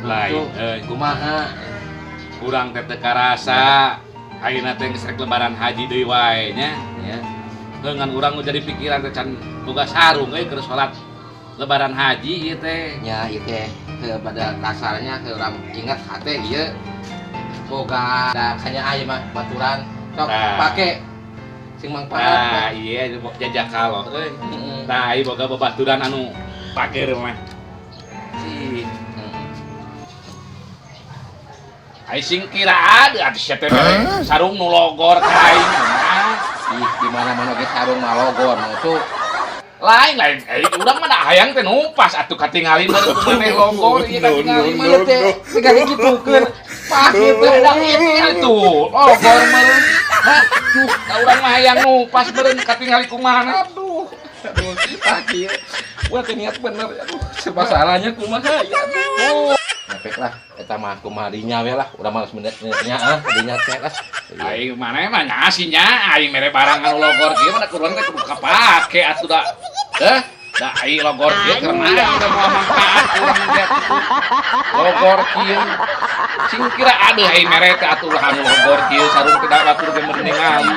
Lain euy. Kumaha? Urang teh teu karasa ayeuna teh geus rek Lebaran haji deui wae nya. Ya. Dengan urang nu jadi pikiran teh can boga sarung euy keur salat Lebaran haji ieu teh. Nya, ieu teh heuh, pada kasarnya heuh, urang ingat hate ieu boga da kanya aya mah baturan sok Tah. Pake sing mangfaat. Nah, iya jajak kalau euy. Heeh. Nah, ieu boga babaturan anu pager mah. Sih. Heeh. Ai sing kira ada atuh sia teh mere sarung nu logor ka aing mah. Ih, di mana-mana ge sarung mah logor nu tuh. Lain lain, eh urang mah da hayang teh nu pas atuh katingali mah maneh logor ieu katingali mah Ieu teh tinggal gitukeun pas gitu. Da ieu atuh logor meureun. Hah, tuh da urang mah hayang nu pas meureun katingali kumaha. Aduh, aduh, pagi gua teh niat bener, aduh, serba salahnya kumaha ya, aduh. Ngepek lah, eta mah kumaha dinya we lah, urang mah geus nya ah, dinya teh lah. Aing maneh mah nya sih nya aing mere barang anu logor kieu mah da ku urang teh kudu kapake atuh da. Eh, da aing logor kieu keur naon da moal manfaat urang ge atuh. Logor kieu. Sing kira aduh aing mere teh atuh anu logor kieu sarung teh da batur ge mending ningali.